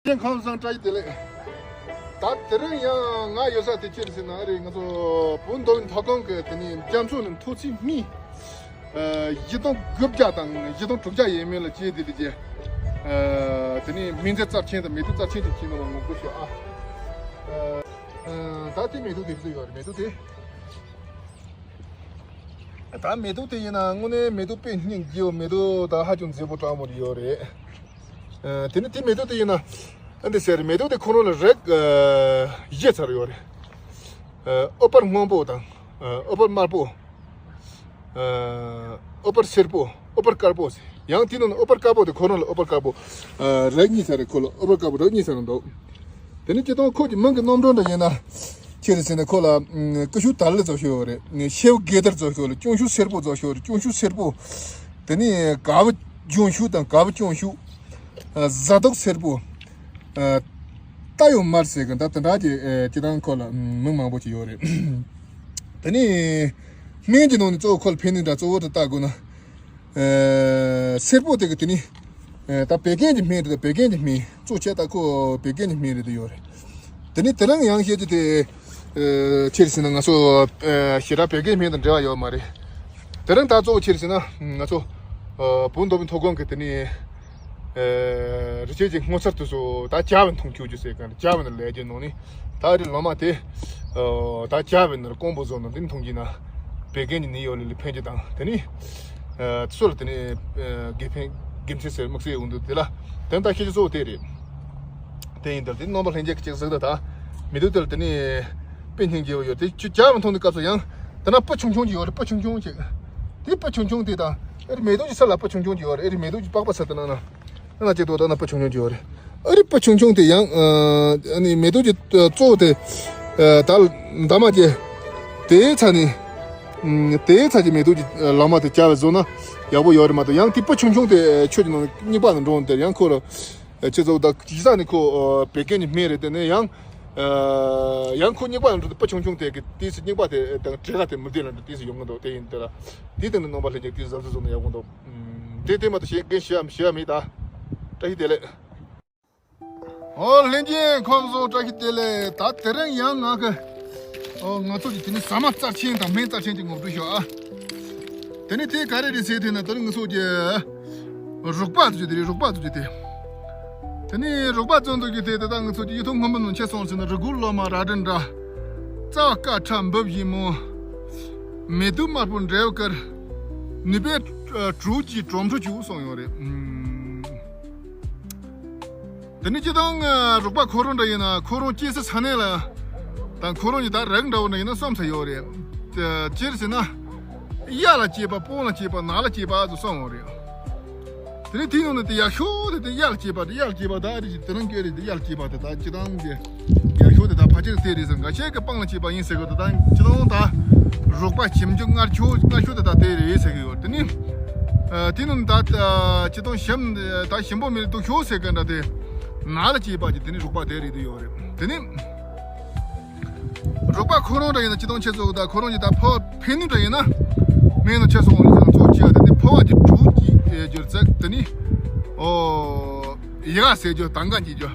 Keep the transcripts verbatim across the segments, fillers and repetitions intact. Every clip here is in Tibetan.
ལྷན་རྒྱས་ཁམས་བཟང་བཀྲ་ཤིས་བདེ་ལེགས། ད་དེ་རིང་ཡང་ང་ཡོད་ས་དེ་ཅི་རེད་ཟེར་ན་རེད། ང་ཚོ་བོད་མདོ་དབུས་མཐོ་སྒང་གི་དེ་ནས་རྒྱ་མཚོ་ནས་མཐོ་ཚད་སྨི་ཨ་བཞི་སྟོང་དགུ་བརྒྱ་དང་བཞི་སྟོང་དྲུག་བརྒྱ་ཡས་མས་ལ་སྐྱེས་དེ་དེ་ཀྱི་ཨ་དེ་ནས་སྨན་རྫས་རྩ་ཆེན་དང་མེ་ཏོག་རྩ་ཆེན་དེ་ཁྱེར་ནས་ལ་ངོ་རྒོལ་ཞུ་ཨ། ཨ་ད་དེ་མེ་ཏོག་དེ་ཚོ་ཡོད་རེད། མེ་ཏོག་དེ། ད་མེ་ཏོག་དེ་ཡིན་ན་དངོས་གནས་མེ་ཏོག་དཔེ་སྙིང་རྗེ་བོ། མེ་ཏོག་ད་ཧ་ཅང་མཛེས་པོ་དྲག་མོ་རེ་ཡོད་རེད། ཨ་དེ་ནི་དེ་མེ་ཏོག་དེ་ཡིན་ན་ཨ་འདི་ཟེར། མེ་ཏོག་དེ་ཁོ་རང་ལ་རིགས་ཨ་བཞི་ཚར་ཡོད་རེད། ཨ་ཨུཏྤལ་སྔོན་པོ་དང་ཨ་ཨུཏྤལ་དམར་པོ། ཨ་ཨུཏྤལ་སེར་པོ། ཨུཏྤལ་དཀར་པོ་ཟེར། ཡང་དེ་ནང་ནས་ཨུཏྤལ་དཀར་པོ་དེ་ཁོ་རང་ལ་ཨུཏྤལ་དཀར་པོ་ཨ་རིགས་གཉིས་ཚར་རེད། ཁོ་ལ་ཨུཏྤལ་དཀར་པོ་རིགས་གཉིས་ཚར་རེད་འདུག་དེ་ནི་སྤྱིར་བཏང་ཁོ་གི་མིང་གི་རྣམ་གྲངས་འདྲ་ཡིན་ན་ཅི་རེད་ཟེར་ན། ཁོ་ལ་ཀུ་ཤུ་དར་ལི་ཚོ་ཤོད་རེད། ཤེའུ་གེ་དར་ཚོ་ཤོད་རེད། ཅུང་ཤུ་སེར་པོ་ཚོ་ཤོད་རེད། ཅུང་ཤུ་སེར་པོ། དེ་ནི་དཀར་པོ་ཅུང་ཤུ་དང་དཀར་པོ་ཅུང་ཤུ། ཨ་བཟའ་བཏུག་སེར་པོ། ཨ་རྟ་ཡོ་དམར་ཟེར་གི་ད་དེ་འདྲ་གི་ཨ་སྤྱིར་བཏང་ཁོ་ལ་མིང་མང་པོ་ཅིག་ཡོད་རེད། དེ་ནི་སྨན་གྱི་ནང་ནས་གཙོ་བོ་ཁོ་ལ་ཕན་ནུས་འདྲ་གཙོ་བོ་དེ་ལྟ་དགོས་ན། ཨ་སེར་པོ་དེ་གི་དེ་ནི་ཨ་ད་བད་ཀན་གྱི་སྨན་རེད། བད་ཀན་གྱི་སྨན་གཙོ་ཆེ་ད་ཁོ་བད་ཀན་གྱི་སྨན་རེད་དུ་ཡོད་རེད། དེ་ནི་དེ་རིང་ཡང་བཤད་རྒྱུ་དེ་ཨ་ཅི་རེད་ཟེར་ན། ང་ཚོ་ཨ་ཞེ་དྲག་བད་ཀན་སྨན་དང་འབྲེལ་བ་ཡོད་མ་རེད། དེ་རིང་ད་གཙོ་བོ་ཅི་རེད་ཟེར་ན། ང་ཚོ་ཨ་བོད་མདོ་དབུས་མཐོ་སྒང་གི་དེ་ནི་ཨ་རི་སྐྱེས་ཀྱི་སྔོ་ཚལ་དེ་ཚོ་ད་ཇ་བའི་ནང་འཐུང་བཅུག་རྒྱུ་ཟེར་གི་ན། ཇ་བའི་ནང་ལས་རྒྱུ་ནང་ནི་ད་རི་ལོ་མ་དེ་ཨ་ད་ཇ་བའི་ནང་ལ་ཀོང་བུ་བཟོ་ནང་དེ་འཐུང་རྒྱུ་ན་བད་ཀན་གྱི་ནད་ཡོད་ལ་ལ་ཕན་རྒྱུ་དང་། དེ་ནི་ཨ་སོ་ལ་དེ་ནི་ཨ་དགེ་ཕན་དགེ་མཚན་ཟེར་དམིགས་བསལ་འོང་འདུག་དེ་ལ་དེ་ད་ཤེས་རྒྱུ་གཙོ་བོ་དེ་རེད། དེ་ཡིན་དུས་དེ་རྣམ་པ་ལྷན་རྒྱས་ཀྱི་ཅིག་གཟིགས་ད། ད་མེ་ཏོག་དེ་ལ་དེ་ནི་དཔེ་སྙིང་རྗེ་བོ་ཡོད་དེ། ཁྱོད་ཇ་མི་འཐུང་དུས་སྐབས་སུ་ཡང་དེ་ན་སྤུ་ཆུང་ཆུང་ཅིག་ཡོད་རེད། སྤུ་ཆུང་ཆུང་ཅིག་དེ་སྤུ་ཆུང་ཆུང་དེ་དང་ཨེ་རི་མེ་ཏོག་གི་ས་ལ་སྤུ་ཆུང་ཆུང་ཅིག་ཡོད་རེད། ཨེ་རི་མེ་ཏོག་གི་པགས་པ་ས་དེ་ན་ན་ན་ཅིག་ཏོ་ད་ན་སྤུ་ཆུང་ཆུང་ཅིག་ཡོད་རེད། ཨེ་རི་སྤུ་ཆུང་ཆུང་དེ་ཡང་ཨ་ནི་མེ་ཏོག་གི་གཙོ་བོ་དེ་ཨ་ད་འདབ་མ་གྱི་དེའི་ཚ་ནི་དེའི་ཚ་གྱི་མེ་ཏོག་གི་ལག་མ་དེ་ཇ་བའི་བཟོ་ན་ཡག་པོ་ཡོད་རེད་མ་གཏོགས། ཡང་དེ་སྤུ་ཆུང་ཆུང་དེ་ཁྱོད་ཀྱི་ནང་རྙིང་པ་ནང་འགྲོ་འདིར་ཡང་ཁོ་ར་ཨ་ཅི་ཚོ་ད་ཇི་ས་ནི་ཁོ་ཨ་བད་ཀན་གྱི་སྨན་རེད། དེ་ནས་ཡང་ཨ་ཡང་ཁོ་རྙིང་པ་ནང་འགྲོ་དུས་སྤུ་ཆུང་ཆུང་དེ་གི་དུས་སུ་རྙིང་པ་དེ་དང་བྲེ་ག་དེ་མི་བདེ་ལ་འགྲོ་དུས་སུ་ཡོང་གི་འདུག་དེ་ཡིན་དེ་ལ་དེ་སྟེང་ནས་རྣམ་པ་ལྷན་རྒྱས་དུས་གཟབ་གཟབ་བཟོ་ན་ཡག་པོ་འདུག་དེ་དེ་མ་གཏོགས་གཞན་གཞན་ཞུ་ཡ་མི་ཞུ་ཡ་མེད་ད། བཀྲ་ཤིས་བདེ་ལེགས། ཨོ་ལྷན་རྒྱས་ཁམས་བཟང་བཀྲ་ཤིས་བདེ་ལེགས། ད་དེ་རིང་ཡང་ང་གི་ཨོ་ང་ཚོ་གི་དེ་ནི་ཟ་མ་རྩ་ཆེན་དང་སྨན་རྩ་ཆེན་གྱི་ངོ་སྤྲོད་ཞུ་ཨ། དེ་ནི་དེ་ག་རེ་རེད་ཟེར་དུས་ན། དེ་ནི་ང་ཚོ་གི་རོགས་པ་ཚོ་གི་དེ་རེད། རོགས་པ་ཚོ་གི་དེ། དེ་ནི་རོགས་པ་ཚོ་འདུག་གི་དེ་དེ་ད་ང་ཚོ་གི་ཡུལ་ཐོག་སྔོན་པོ་ནང་ཁྱེར་སོང་ཟེར་ན། རི་གུར་ལོ་མ་ར་དྲན་འདྲ། རྩ་བ་དཀར་ཁྲ་འབུབ་བཞི་མོ། མེ་དུ་དམར་པོ་འབྲས་བུ་དཀར། ནུས་པའི་དྲུག་གི་གྲོགས་མཐུ་བྱུག་གསུངས་ཡོད་རེད། དེ་ནི་སྤྱིར་བཏང་རོགས་པ་ཁོ་རང་འདྲ་ཡིན་ན་ཁོ་རང་སྐྱེས་ས་ས་གནས་ལ་དང་ཁོ་རང་གི་ད་རིགས་འདྲ་བོ་འདྲ་ཡིན་ན་གསུམ་ཚར་ཡོད་རེད། ཅི་རེད་ཟེར་ན། གཡའ་ལ་སྐྱེས་པ། སྤང་ལ་སྐྱེས་པ། ནགས་ལ་སྐྱེས་པ་ཟེར་གསུམ་ཡོད་རེད། དེ་ནི་དེའི་ནང་ནས་དེ་ཡག་ཤོས་དེ་དེ་གཡའ་ལ་སྐྱེས་པ་དེ། གཡའ་ལ་སྐྱེས་པ་ད་ཨ་རི་གི་དེ་རང་སྐྱེས་རེད། དེ་གཡའ་ལ་སྐྱེས་པ་དེ་ད་སྤྱིར་བཏང་གི་ཡག་ཤོས་དེ་ད་ཕལ་ཆེར་དེ་རེད་ཟེར། འགའ་ཤས་ཀྱིས་སྤང་ལ་སྐྱེས་པ་ཡིན་ཟེར་གི་འདུག་ད་སྤྱིར་བཏང་ད་རོགས་པ་ཞིམ་རྒྱུ་མངར་ཤོས་མངར་ཤོས་དེ་ད་དེ་རེད་ཟེར་གི་ཡོད། དེ་ནི་ཨ་དེ་ནི་ད་ད་སྤྱིར་བཏང་ཞིམ་ད་ཞིམ་པོ་མི་འདུག་ཤོས་ཟེར་གི་འདྲ་དེ་ནགས་ལ་སྐྱེས་པ་གི་དེ་ནི་རོགས་པ་དེ་རེད་དུ་ཡོད་རེད། དེ་ནི་རོགས་པ་ཁོ་རང་འདྲ་ཡིན་ན་སྤྱིར་བཏང་ཁྱེར་སོང་གི་ད་ཁོ་རང་གི་ད་ཕོ་ཕན་ནུས་འདྲ་ཡིན་ན་སྨན་ནང་ཁྱེར་སོང་གི་ད་གཙོ་ཆེ་བ་དེ་དེ་ཕོ་བ་གི་དྲུག་གི་ཨེ་སྦྱོར་ཚེ། དེ་ནི་ཨོ་ཡི་ག་ཟེར་རྒྱུ་དང་ག་འགྱིག་རྒྱུ།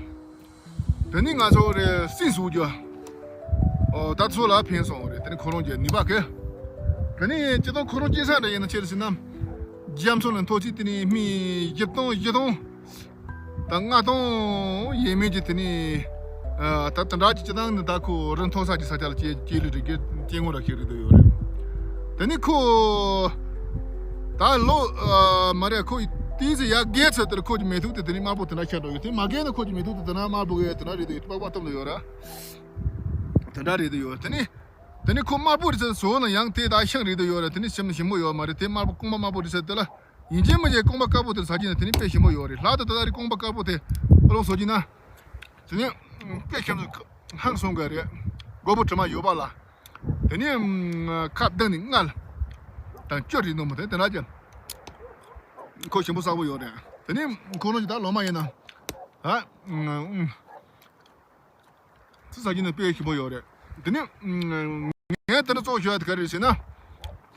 དེ་ནི་ང་ཚོ་རེ་སྲིན་ཟུག་རྒྱུ། ཨོ་ད་ཚོ་ལ་ཕན་སོང་རེད། དེ་ནི་ཁོ་རང་གི་ནུས་པ་གི། དེ་ནི་སྤྱིར་བཏང་ཁོ་རང་སྐྱེས་ས་འདྲ་ཡིན་ན་ཆེ་རུ་ཕྱིན་ན་རྒྱ་མཚོ་ལ་མཐོ་ཚད་དེ་ནི་སྨི་བཞི་སྟོང་བཞི་སྟོང་དང་ལྔ་སྟོང་ཡས་མས་ཀྱི་དེ་ནི་ཨ་ད་དེ་འདྲ་གི་སྤྱིར་བཏང་ནི་ད་ཁོ་རི་མཐོ་ས་ཀྱི་ས་ཆ་ལ་སྐྱེ་སྐྱེ་ལུས་རེད། སྐྱེ་སྐྱེ་དངོས་ར་ཞིག་རེད་དུ་ཡོད་རེད། དེ་ནི་ཁོ་ད་ལོ་ཨ་མ་རེད། ཁོ་ཏིས་ཡ་རྒས་ཚོད་དེར་ཁོ་གི་མེ་ཏོག་དེ་དེ་ནི་དམར་པོ་དེ་འདྲ་ཤར་འགྲོ་ཡོད། དེ་མ་རྒས་ན་ཁོ་གི་མེ་ཏོག་དེ་དེ་འདྲ་དམར་པོ་གི་དེ་འདྲ་རེད་དུ་ཡོད། པགས་པ་གཏུམ་དུ་ཡོད་ར། དེ་འདྲ་རེད་དུ་ཡོད། དེ་ནི་དེ་ནི་ཁོ་དམར་པོ་རེད་ཟེར་བཟོ་ན་ཡང་དེ་ད་ཤིང་རེད་དུ་ཡོད་ར། དེ་ནི་ཞིམ་ཞིམ་པོ་ཡོད་མ་རེད། དེ་དམར་པོ་རྐང་པ་དམར་པོ་རེད་ཟེར་དེ་ལ་ཡིན་གཅིག་མིན་གཅིག་རྐང་པ་དཀར་པོ་དེར་ཟ་གྱི་ན་དེ་ནི་དཔེ་ཞིམ་པོ་ཡོད་རེད། ལྷག་ཏུ་ད་ལྟ་རི་རྐང་པ་དཀར་པོ་དེ་ཨ་ལོང་བཟོ་གྱི་ན་དེ་ནི་དཔེ་ཞིམ་པོ་ཧང་སོང་གི་རེད། མགོ་བོ་དྲི་མ་ཡོད་པ་ལ། དེ་ནི་ཁ་གདངས་ནི་མངར་དང་སྐྱུར་རེད་འདུག་མོ་དེ་དེ་འདྲ་ཅན་ཁོ་ཞིམ་པོ་བསགས་པོ་ཡོད་རེད། དེ་ནི་ཁོ་རང་གི་ད་ལོ་མ་ཡིན་ན་ཨ། ཚི་ས་གྱི་ནི་དཔེ་ཞིམ་པོ་ཡོད་རེད། དེ་ནི་ངས་དེ་འདྲ་གཙོ་བོ་ཞུ་ཡ་དེ་ག་རེ་རེད་ཟེར་ན།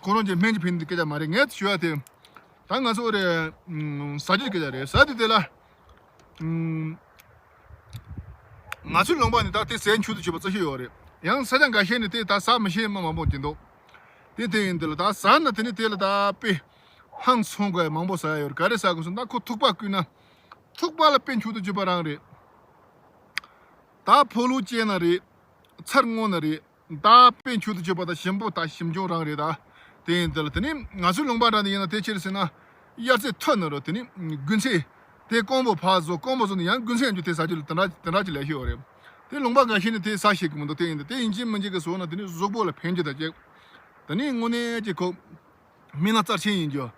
ཁོ་རང་གི་སྨན་གྱི་ཕན་ནུས་སྐད་ཆ་མ་རེད། ངས་ཞུ་ཡ་དེ་ད་ང་ཚོ་རེ་ཟ་རྒྱུ་སྐད་ཆ་རེད། ཟ་དེ་དེ་ལ་ཨ་ ང་ཚོའི་ལུང་པ་ནི་ད་དེ་ཟས་མཆོག་ཏུ་གྱུར་པ་ཙམ་ཞིག་ཡོད་རེད། ཡང་ས་ཆ་འགའ་ཤས་ནི་དེ་ད་ཟ་མི་ཤེས་མི་མང་པོ་ཅིག་འདུག་དེ་དེ་ཡིན་དུས་ལ་ད་ཟ་ན་དེ་ནི་དེ་ལ་ད་དཔེ་ཧང་སང་དགོས་མང་པོ་ཟ་ཡ་ཡོད་རེད། ག་རེ་ཟ་དགོས་སོང་ན་ཁོ་ཐུག་པ་བསྐུས་ན་ཐུག་པ་ལ་དཔེ་མཆོག་ཏུ་གྱུར་པ་རང་རེད། ད་ཕོ་ལུ་སྐྱེས་ན་རེད། ཚར་བརྔོས་ན་རེད། ད་དཔེ་མཆོག་ཏུ་གྱུར་པ་དང་ཞིམ་པོ་དང་ཞིམ་ཆུང་རང་རེད་ད། དེ་ཡིན་དུས་ལ་དེ་ནི་ང་ཚོའི་ལུང་པ་འདྲ་ནི་ཡིན་ན་དེ་ཕྱིར་ཟེར་ན། དབྱར་རྩྭ་ཐོན་ན་རོ་དེ་ནི་དགུན་ཚེ། དེ་རྐང་པ་ཕར་བཟོ་རྐང་པ་བཟོ་ནས་ཡང་དགུན་ཚེ་ཡང་རྒྱུ་དེ་ཟ་རྒྱུ་ལ་དེ་འདྲ་དེ་འདྲ་ཅིག་ལས་ཤོད་རེད། དེ་ལུང་པ་འགའ་ཤས་ནི་དེ་ཟ་ཤེས་ཀྱི་མི་འདུག་དེ་ཡིན་དུས་དེ་ཡིན་གཅིག་མིན་གཅིག་གི་བཟོ་ན་དེ་ནི་གཟུགས་པོ་ལ་ཕན་རྒྱུ་དང་གཅིག་དེ་ནི་དངོས་གནས་ཀྱི་ཁོ། མི་ན་རྩ་ཆེན་ཡིན་རྒྱུ།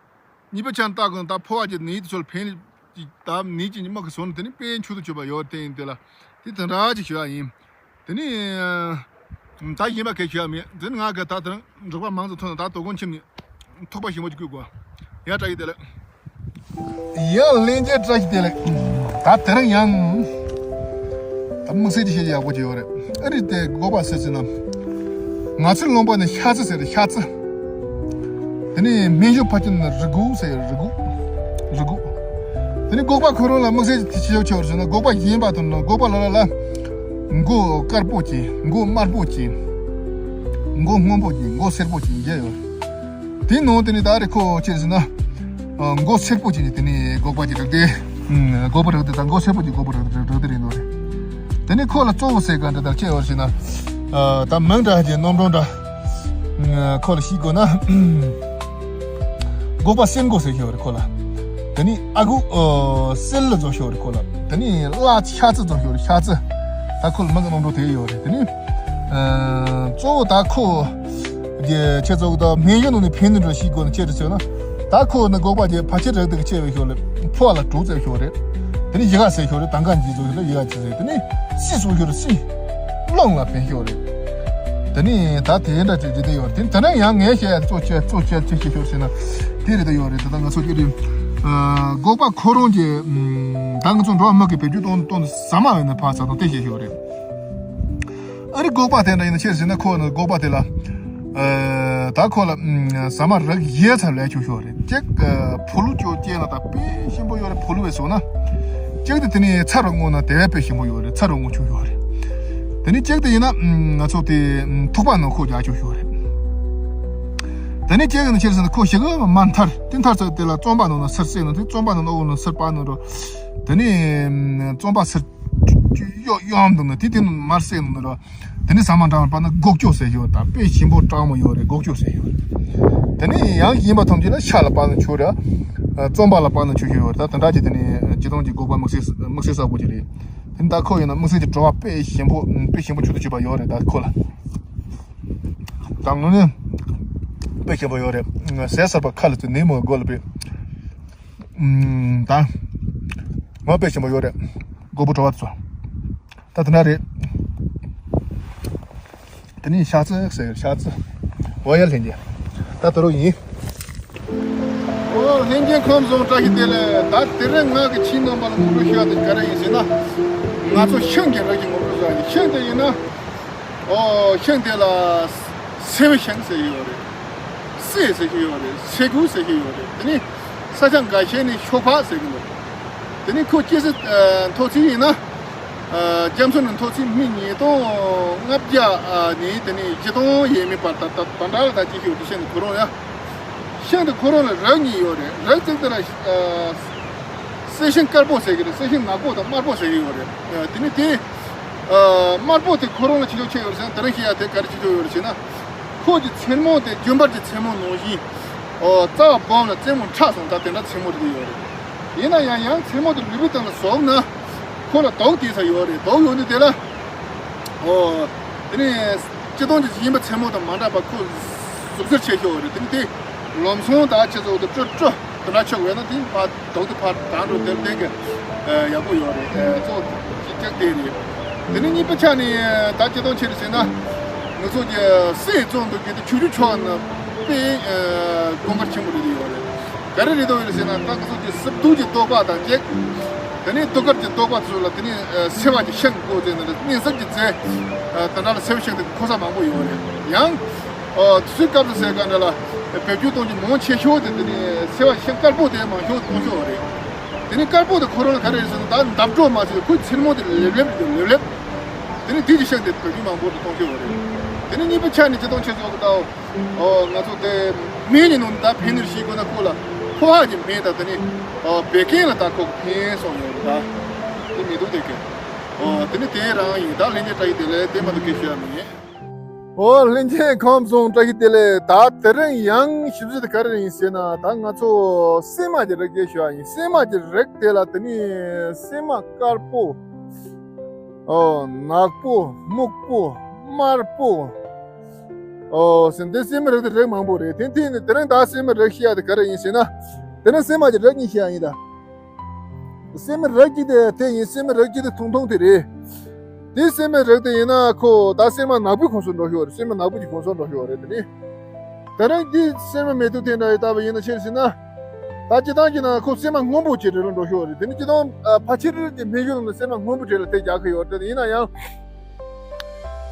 གཉིས་པ་ཆ་ནི་ལྟ་དགོས་ན་ད་ཕོ་བ་གྱི་ནད་དེ་ཚོ་ལ་ཕན་ཅིག་ད་ནད་ཀྱི་ཉི་མ་གི་བཟོ་ན་དེ་ནི་དཔེ་མཆོག་ཏུ་གྱུར་པ་ཡོད་དེ་ཡིན་དེ་ལ་དེ་དེ་འདྲ་ཅིག་ཞུ་ཡ་ཡིན། དེ་ནི་ད་གཞན་པ་གས་ཞུ་ཡ་མེད་དེ་ནི་ང་ག་ད་དེ་རིང་འབྲོག་པ་མང་ཙམ་ཐོན་ན་ད་དོ་དགོང་ཁྱིམ་ནས་ཐུག་པ་ཞིམ་པོ་ཅིག་བསྐུལ་དགོས། ཡ་བཀྲ་ཤིས་བདེ་ལེགས། ཡང་ལྷན་རྒྱས་བཀྲ་ཤིས་བདེ་ལེགས། ད་དེ་རིང་ཡང་ད་དམིགས་བསལ་གྱི་བཤད་རྒྱུ་ཡག་པོ་ཅིག་ཡོད་རེད། ཨ་རི་དེ་སྒོག་པ་ཟེར་ཟེར་ན། ང་ཚོའི་ལུང་པ་ནི་ཤ་ཚི་ཟེར་རེད། ཤ་ཚི། དེ་ནས་སྨན་གཞུང་ཕལ་སྐྱེས་ནི་རི་སྒོག་ཟེར་རི་སྒོག་རི་སྒོག་དེ་ནས་སྒོག་པ་ཁོ་རང་ལ་དམིགས་བསལ་གྱི་ཆེ་ཆེ་ཡོད་ཟེར་ན་སྒོག་པ་གཞན་པ་དང་ནི་སྒོག་པ་ལ་ལ་ལ། མགོ་དཀར་པོ་གྱི་མགོ་དམར་པོ་གྱི་མགོ་སྔོན་པོ་གྱི་མགོ་སེར་པོ་གྱི་བཞི་ཡོད་རེད། དེའི་ནང་དེ་ནས་ད་རེ་ཁོ་ཆེ་ཟེར་ན། ཨ། མགོ་སེར་པོ་ཅིག་ནི་དེ་ནས་སྒོག་པ་ཅིག་རེད་དེ། ཨ། སྒོག་པ་རེད་དེ་ད་མགོ་སེར་པོ་ཅིག་སྒོག་པ་རེད་དེ་རེད་དེ་རེད་འདུག་རེད། དེ་ནས་ཁོ་ལ་གཙོ་བོ་ཟེར་ག་འདྲ་ལྟར་ཆེ་བར་ཞིག་ན། ཨ། ད་མིང་འདྲ་ཅིག་རྣམ་གྲངས་འདྲ། ཨ། ཁོ་ལ་ཤིག་དགོས་ན། སྒོག་པ་སེར་མགོ་ཟེར་ཞིག་ཡོད་རེད་ཁོ་ལ། དེ་ནས་ཨ་ཁུ། ཨ། སེར་ལ་ཟེར་ཞིག་ཡོད་རེད་ཁོ་ལ། དེ་ནས་ལ་ཤ་ཚི་ཟེར་ཞིག་ཡོད་རེད་ཤ་ཚི། ད་ཁོ་ལ་མིང་གི་རྣམ་གྲངས་དེ་ཡོད་རེད་དེ་ནས། ཨ། གཙོ་བོ་ད་ཁོ། གི་ཆེ་ཚོགས་དང་སྨན་གཞུང་ནང་ནས་ཕན་ནུས་འགྲོ་ཤེས་དགོས་ན་ཆེ་རུ་ཚོད་ན། ད་ཁོ་ནི་སྒོག་པ་གྱི་ཕལ་ཆེར་རག་དུས་ཆེ་བའི་ཤོག་ལེ། ཕོ་བ་ལ་དྲུག་ཙམ་ཤོག་རེད། དེ་ནས་ཡི་ག་ཟེར་ཤོག་རེད་ད་འགའ་འཇིག་ཚོགས་ཤོག་ལེ་ཡི་ག་ཅི་ཟེར་དེ་ནས་སྲིད་ཟེར་ཤོག་རེད་སྲིད། རླུང་ལ་ཕན་ཤོག་རེད། དེ་ནས་ད་དེ་འདྲ་ཅིག་ཅིག་དེ་ཡོད་རེད་དེ་ནས་ད་ནང་ཡང་ངས་བཤད་གཙོ་ཆེ་གཙོ་ཆེ་ཆེ་ཆེ་ཤོག་ཟེར་ན། དེ་རེད་ད་ཡོད་རེད་ད་ལྟ་ང་ཚོ་ཀྱི་རེད། སྒོག་པ་ཁོ་རང་གི་ད་ང་ཚོ་འགྲོ་བ་མི་གི་བེད་སྤྱོད་གཏོང་གཏོང་ཟ་མ་བས་ན་ཕར་ཟ་དང་དེ་བཤད་ཤོག་རེད། ཨ་རི་སྒོག་པ་དེ་འདྲ་ཡིན་ན་ཆེར་ཟིན་ན་ཁོ་ནི་སྒོག་པ་དེ་ལ། ཨ། ད་ཁོ་ལ་ཟ་མ་རག་ཡས་ཚར་ལས་ཆོག་ཤོག་རེད་གཅིག་ཕོ་ལུ་ཅོ་སྐྱེས་ན་ད་དཔེ་ཞིམ་པོ་ཡོད་རེད་ཕོ་ལུ་བས་སོང་ན། གཅིག་དེ་དེ་ནས་ཚ་རུ་བརྔོས་ན་དེ་བས་དཔེ་ཞིམ་པོ་ཡོད་རེད་ཚ་རུ་བརྔོ་ཆོག་ཤོག་རེད། དེ་ནས་གཅིག་དེ་ཡིན་ན་ང་ཚོ་དེ་ཐུག་པ་ནང་ཁོ་རྒྱག་ཆོག་ཤོག་རེད། དེ་ནས་གཅིག་ཡིན་ན་ཆེར་ཟིན་ན་ཁོ་ཞིག་མ་མཐར་དེ་མཐར་ཚད་དེ་ལ་བཙོན་པ་ནང་ན་སིར་བསྲེགས་ན་དེ་བཙོན་པ་ནང་ན་འོག་ན་སིར་པ་ནང་རོ། དེ་ནས་བཙོན་པ་སིར། གཡོ་གཡོ་འདུག་ན་དེ་དེ་ནས་མར་བསྲེགས་ནས་རོ། དེ་ནས་ཟ་མ་འདྲ་བ་པ་ན་སྒོག་ཅོག་ཟེར་ཞོར་དང་དཔེ་ཞིམ་པོ་གྲང་མོ་ཡོད་རེད་སྒོག་ཅོག་ཟེར་ཞོར། དེ་ནས་ཡང་ཡིན་པ་ཐམས་ཅད་ལ་ཤ་ལ་པ་ན་ཆུ་ར། བཙོན་པ་ལ་པ་ན་ཆུ་ཞོ་ཡོད་རེད་ད་དེ་འདྲ་ཅིག་དེ་ནས་སྤྱི་དོན་གྱི་སྒོག་པ་དམིགས་བསལ་དམིགས་བསལ་ས་སྒོ་ཅིག་རེད། དེ་ནས་ད་ཁོ་ཡིན་ན་དམིགས་བསལ་གྱི་བྲོ་བ་དཔེ་ཞིམ་པོ་དཔེ་ཞིམ་པོ་ཆུ་དུ་ཆུ་བ་ཡོད་རེད་ད་ཁོ་ལ། ད་དངོས་གནས་དཔེ་ཞིམ་པོ་ཡོད་རེད། ཟས་ཟ་བ་ཁ་ལ་ཚུད་ནི་མོ་སྒོ་ལ་པས། ད། ང་དཔེ་ཞིམ་པོ་ཡོད་རེད། སྒོག་པ་བྲོ་བ་ཚོ། ད་དེ་འདྲ་རེད། དེ་ནས་ཤ་ཚི་ཟེར་ཤ་ཚི། འོ་ཡ་ལྷན་རྒྱས། ད་དེ་རུ་ཡིན། ཨོ་ལྷན་རྒྱས་ཁམས་བཟང་བཀྲ་ཤིས་བདེ་ལེགས་ད་དེ་རིང་ང་གི་ཁྱིམ་ནང་པ་ལ་ངོ་སྤྲོད་ཞུ་ཡ་དེ་ག་རེ་ཡིན་ཟེར་ན། ང་ཚོ་ཤིང་གི་རིགས་ཀྱི་ངོ་སྤྲོད་ཞུ་ཡ་ཡིན་ཤིང་དེ་ཡིན་ན། ཨོ་ཤིང་དེ་ལ་སེ་བའི་ཤིང་ཟེར་གྱི་ཡོད་རེད། སེ་ཟེར་གྱི་ཡོད་རེད་སེ་གུ་ཟེར་གྱི་ཡོད་རེད་དེ་ནི་ས་ཆ་འགའ་ཤས་ནི་ཤོ་ཕག་ཟེར་གྱི་འདུག་དེ་ནི་ཁོ་སྐྱེ་ས་མཐོ་ཚད་ཡིན་ན། རྒྱ་མཚོ་ནས་མཐོ་ཚད་མི་ཉིས་སྟོང་ལྔ་བརྒྱ་ནས་དེ་ནི་བཞི་སྟོང་ཡས་མས་བར་ད་ད་ད་འདྲ་ལ་ད་ཅི་ཤོད་དེ་ཤིང་དེ་ཁོ་རང་ཡ། ཤིང་དེ་ཁོ་རང་ལ་རིགས་གཉིས་ཡོད་རེད་རིགས་གཅིག་དེ་ལ། སེ་ཤིང་དཀར་པོ་ཟེར་གྱི་རེད་སེ་ཤིང་ནག་པོ་དང་དམར་པོ་ཟེར་གྱི་ཡོད་རེད། དེ་ནི་དེ། དམར་པོ་དེ་ཁོ་རང་ལ་ཆེ་ཆོག་ཆེ་ཡོད་རེད་ཟེར་ན་དེ་རིང་ཤེས་ཡ་དེ་ག་རེ་ཆེ་ཆོག་ཡོད་རེད་ཟེར་ན། ཁོ་གི་མཚན་མོ་དེ་རྒྱུན་པར་གྱི་མཚན་མོ་ནང་བཞིན། ཨོ་རྩ་བ་སྦོམ་ལ་རྩེ་མོ་ཕྲ་སོང་ད་དེ་འདྲ་མཚན་མོ་རེད་ཡོད་རེད། ཡིན་ན་ཡང་ཡང་མཚན་མོ་དེ་ལུས་པོའི་སྟེང་ལ་ཟུག་ན། ཁོ་ལ་དུག་དེ་ས་ཡོད་རེད་དུག་ཡོད་དུས་དེ་ལ། ཨོ། དེ་ནས་སྤྱི་དོན་གྱི་ཡིན་པ་མཚན་མོ་དང་མ་འདྲ་བ་ཁོ། ཟུག་གཟེར་ཆེ་ཤོས་རེད་དེ་ནི་དེ། ལམ་སང་ད་ཆེ་ཚོགས་དེ་སྤྲོ་སྤྲོ་དེ་འདྲ་ཆགས་ཡོད་ན་དེ་ཕར། དོག་ཏུ་ཕར་དང་འགྲོ་དེར་བསྟན་གི་ཡག་པོ་ཡོད་རེད། གཙོ་ཅི་ཅག་དེ་རེད། དེ་ནི་གཉིས་པ་ཆ་ནི་ད་སྤྱི་དོན་ཆེ་རེད་ཟེར་ན། ང་ཚོ་གི་སྲིད་བཙོན་དུ་གི་དེ་ཆུ་ཆུ་ཆོག་ན་དཔེ་དགོངས་པ་ཆེན་པོ་རེད་ཡོད་རེད། ག་རེ་རེད་དོ་ཡོད་རེད་ཟེར་ན་ད་ང་ཚོ་གི་སྲིད་སྡུག་གི་ལྟོ་ཕག་དང་གཅིག་དེ་ནི་གདུགས་དཀར་གྱི་ལྟོ་ཕག་ཚོ་ལ་དེ་ནི་སེ་བ་གི་ཤིང་བཀོལ་ཟེར་ན་རེད་གནས་སྲིད་ཀྱི་རྫས། དེ་འདྲ་ལ་སེ་བ་ཤིང་དེ་མཁོ་ས་མང་པོ་ཡོད་རེད་ཡང་། ཨོ་དུས་ཚོད་སྐབས་སུ་ཟེར་ག་འདྲ་ལ་བེད་སྤྱོད་གཏོང་རྒྱུ་མང་ཆེ་ཤོས་དེ་དེ་ནི་སེ་བ་ཤིང་དཀར་པོ་དེ་མང་ཤོས་གཏོང་ཤོས་རེད། དེ་ནི་དཀར་པོ་དེ་ཁོ་རང་ལ་ག་རེ་རེད་ཟེར་ན་ད་འདབ་སྒྲོ་མ་ཟེར་ཁོའི་མཚན་མོ་དེ་ལེབ་ལེབ་རེད་ལེབ་ལེབ། དེ་ནི་དེ་གི་ཤག་དེ་བོད་མི་མང་པོ་དུ་གཏོང་གི་ཡོད་རེད། དེ་ནི་གཉིས་པ་ཆ་ནི་སྤྱིར་བཏང་ཆེ་ཚོགས་ཀྱི་ད། ཨོ་ང་ཚོ་དེ་མིང་ནི་ནང་ད་ཕན་ནུར་ཤེས་དགོས་ན་ཁོ་ལ་ཁོ་ཧ་གི་མིང་ད་དེ་ནི་ཨོ་བད་ཀན་ལ་ད་ཁོ་གི་ཕན་སོང་ཡོད་རེད་ད། དེ་མི་འདུག་དེ་གི་ཨོ་དེ་ནི་དེ་རང་ཡིན། ད་ལྷན་རྒྱས་བཀྲ་ཤིས་བདེ་ལེགས། དེ་མ་གཏོགས་སྐད་ཤོད་ཡ་མི་ཡིན། ཨོ་ལྷན་རྒྱས་ཁམས་བཟང་བཀྲ་ཤིས་བདེ་ལེགས། ད་དེ་རིང་ཡང་ཞིབ་འཇུག་དེ་ག་རེ་ཡིན་ཟེར་ན། ད་ང་ཚོ་སྲན་མ་གི་རིགས་སྐད་ཤོད་ཡ་ཡིན། སྲན་མ་གི་རིགས་དེ་ལ་དེ་ནི་སྲན་མ་དཀར་པོ། ཨོ་ནག་པོ། སྨུག་པོ། དམར་པོ། ཨོ་སྲན་དེ་སྲན་མའི་རིགས་དེ་རིགས་མང་པོ་རེད། དེ་དེ་ནི་དེ་རིང་ད་སྲན་མའི་རིགས་བཤད་ཡ་དེ་ག་རེ་ཡིན་ཟེར་ན། དེ་རིང་སྲན་མ་གི་རིགས་གཉིས་བཤད་ཡ་ཡིན་ད། སྲན་མའི་རིགས་གཅིག་དེ་དེ་ཡིན། སྲན་མའི་རིགས་གཅིག་དེ་ཐུང་ཐུང་དེ་རེད། དེ་སྲན་མའི་རིགས་དེ་ཡིན་ན་ཁོ་ད་སྲན་མ་ནག་པོའི་ཁོངས་སུ་འགྲོ་ཤོག་རེད། སྲན་མ་ནག་པོ་གི་ཁོངས་སུ་འགྲོ་ཤོག་རེད། དེ་ནི་དེ་རིང་འདི་སྲན་མ་མེ་ཏོག་དེ་འདྲ་ཡི་ལྟ་བ་ཡིན་ན་ཆེར་ཟིན་ན། ད་སྤྱིར་བཏང་གི་ན་ཁོ་སྲན་མ་སྔོན་པོ་ཅིག་རེད་ལ་འགྲོ་ཤོག་རེད། དེ་ནི་སྤྱིར་བཏང་ཕལ་ཆེར་གྱི་སྨན་གཞུང་ནང་ལ་སྲན་མ་སྔོན་པོ་གྲས་ལ་དེ་རྒྱག་གི་ཡོད་རེད། ཡིན་ན་ཡང་།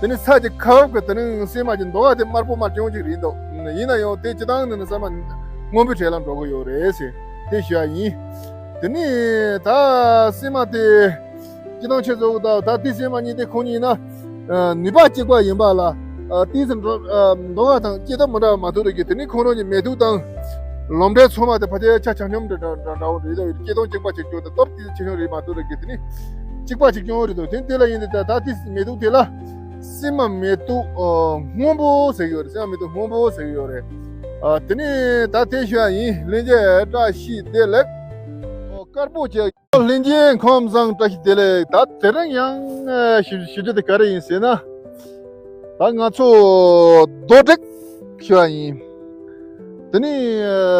དེ་ནི་ས་ཀྱི་ཁ་འབབ་ཀྱི་དེ་རིང་སྲན་མ་གྱི་མདོག་ཁ་དེ་དམར་པོ་དམར་སྐྱོང་ཅིག་རེད་འདུག་ཡིན་ན་ཡང་དེ་སྤྱིར་བཏང་ནི་ནི་སྲན་མ་སྔོན་པོའི་གྲས་ལ་འགྲོ་གི་ཡོད་རེད་ཟེར་དེ་ཞུ་ཡ་ཡིན། དེ་ནི་ད་སྲན་མ་དེ་སྤྱིར་བཏང་ཆེ་ཚོགས་ཀྱི་ད་ད་དེ་སྲན་མ་གཉིས་དེ་ཁོང་གཉིས་ཡིན་ན། ནུས་པ་གཅིག་པ་ཡིན་པ་ལ། ཏིས་འགྲོ་མདོག་ཁ་དང་སྐྱེ་སྟོབས་མི་འདྲ་བ་མ་གཏོགས་རེད་ཀྱི། དེ་ནི་ཁོང་རང་གི་མེ་ཏོག་དང་། ལོ་འབྲས་ཚང་མ་དེ་ཕལ་ཆེར་ཆ་ཆ་སྙོམས་འདྲ་འདྲ་འདྲ་བོ་རེད་དོ། སྐྱེ་སྟོབས་གཅིག་པ་གཅིག་རྐྱང་དང་སྟོབས་དེ་ཆ་སྙོམས་རེད་མ་གཏོགས་རེད་ཀྱི། དེ་ནི་གཅིག་པ་གཅིག་རྐྱང་རེད་དོ། དེ་དེ་ལ་ཡིན་དེ་ད་ད་དེ་མེ་ཏོག་དེ་ལ་སྲན་མ་མེ་ཏོག་སྔོན་པོ་ཟེར་གྱི་ཡོད་རེད། སྲན་མ་མེ་ཏོག་སྔོན་པོ་ཟེར་གྱི་ཡོད་རེད། དེ་ནི་ད་དེ་ཞུ་ཡ་ཡིན། ལྷན་རྒྱས་བཀྲ་ཤིས་བདེ་ལེགས། དཀར་པོ་བྱས། ལྷན་རྒྱས་ཁམས་བཟང་བཀྲ་ཤིས་བདེ་ལེགས། ད་དེ་རིང་ཡང་ཞིབ་ཞིབ་རྒྱུ་དེ་ག་རེ་ཡིན་ཟེར་ན། ད་ང་ཚོ་རྡོ་དྲེག་ཞུ་བ་ཡིན། དེ་ནི་